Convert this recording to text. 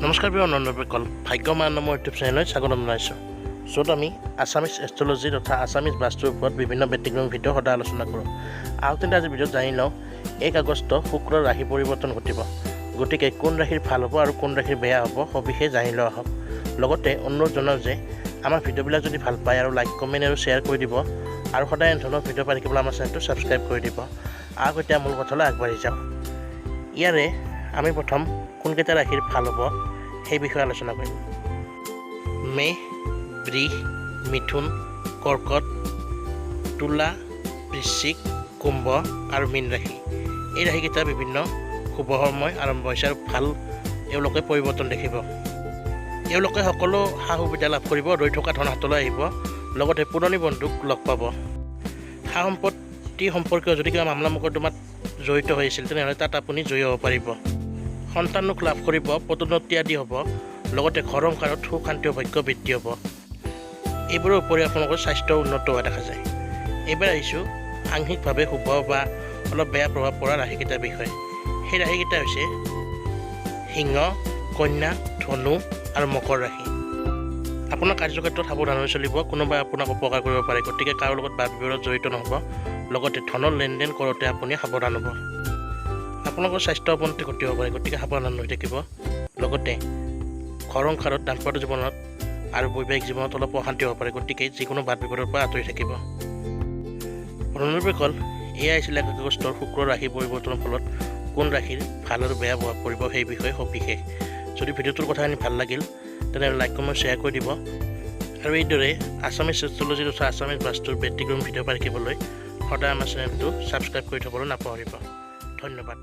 নমস্কাৰ প্ৰিয় বন্ধুসকল, ভাগ্যমান নামৰ ইউটিউব চেনেললৈ স্বাগতম জনাইছোঁ, য'ত আমি আছামিজ এষ্ট্ৰলজি তথা আছামিজ বাস্তুৰ ওপৰত বিভিন্ন ব্যতিক্ৰমী ভিডিঅ' সদায় আলোচনা কৰোঁ। আহক তেন্তে আজি ভিডিঅ'ত জানি লওঁ, 1 আগষ্ট শুক্ৰৰ ৰাশি পৰিৱৰ্তন ঘটিব। গতিকে কোন ৰাশিৰ ভাল হ'ব আৰু কোন ৰাশিৰ বেয়া হ'ব, সবিশেষ জানি লোৱা হওক। লগতে অনুৰোধ জনাওঁ যে আমাৰ ভিডিঅ'বিলাক যদি ভাল পায় আৰু লাইক, কমেণ্ট আৰু শ্বেয়াৰ কৰি দিব আৰু সদায় এনেধৰণৰ ভিডিঅ' পাই থাকিবলৈ আমাৰ চেনেলটো ছাবস্ক্ৰাইব কৰি দিব। আহক, এতিয়া মূল কথালৈ আগবাঢ়ি যাওঁ। ইয়াৰে আমি প্ৰথম কোনকেইটা ৰাশিৰ ভাল হ'ব, সেই বিষয়ে আলোচনা কৰিম। মেষ, বৃষ, মিথুন, কৰ্কট, তুলা, বৃশ্চিক, কুম্ভ আৰু মীন ৰাশি। এই ৰাশিকেইটা বিভিন্ন শুভ সময় আৰম্ভ হৈছে আৰু ভাল এওঁলোকে পৰিৱৰ্তন দেখিব। এওঁলোকে সকলো সা সুবিধা লাভ কৰিব। ৰৈ থকা ধন হাতলৈ আহিব, লগতে পুৰণি বন্ধুক লগ পাব। সা সম্পত্তি সম্পৰ্কীয় যদি কিবা মামলা মোকৰ্দমাত জড়িত হৈ আছিল, তেনেহ'লে তাত আপুনি জয়ী হ'ব পাৰিব। সন্তানক লাভ কৰিব, পদোন্নতি আদি হ'ব। লগতে ঘৰ সংসাৰত সুখ, শান্তি, সৌভাগ্য বৃদ্ধি হ'ব। এইবোৰৰ উপৰি আপোনালোকৰ স্বাস্থ্য উন্নত হোৱা দেখা যায়। এইবাৰ আহিছোঁ আংশিকভাৱে শুভ বা অলপ বেয়া প্ৰভাৱ পৰা ৰাশিকেইটাৰ বিষয়ে। সেই ৰাশিকেইটা হৈছে সিংহ, কন্যা, ধনু আৰু মকৰ ৰাশি। আপোনাৰ কাৰ্যক্ষেত্ৰত সাৱধান হৈ চলিব। কোনোবাই আপোনাক অপকাৰ কৰিব পাৰে, গতিকে কাৰো লগত বাদ বিবাদত জড়িত নহ'ব। লগতে ধনৰ লেনদেন কৰোঁতে আপুনি সাৱধান হ'ব। আপোনালোকৰ স্বাস্থ্য অৱনতি ঘটিব পাৰে, গতিকে সাৱধান হৈ থাকিব। লগতে ঘৰ সংসাৰত, দাম্পত্য জীৱনত আৰু বৈবাহিক জীৱনত অলপ অশান্তি হ'ব পাৰে, গতিকে যিকোনো বাদ বিবাদৰ পৰা আঁতৰি থাকিব। বন্ধুসকল, এয়া আছিল 1 আগষ্টৰ শুক্ৰ ৰাশি পৰিৱৰ্তনৰ ফলত কোন ৰাশিৰ ভাল আৰু বেয়া প্ৰভাৱ পৰিব, সেই বিষয়ে সবিশেষ। যদি ভিডিঅ'টোৰ কথাখিনি ভাল লাগিল, তেনেহ'লে লাইক, কমেণ্ট, শ্বেয়াৰ কৰি দিব আৰু এইদৰে আছামিজ এষ্ট্ৰলজি তথা আছামিজ বাস্তুৰ ব্যতিক্ৰমী ভিডিঅ' পাই থাকিবলৈ সদায় আমাৰ চেনেলটো ছাবস্ক্ৰাইব কৰি থ'বলৈ নাপাহৰিব। ধন্যবাদ।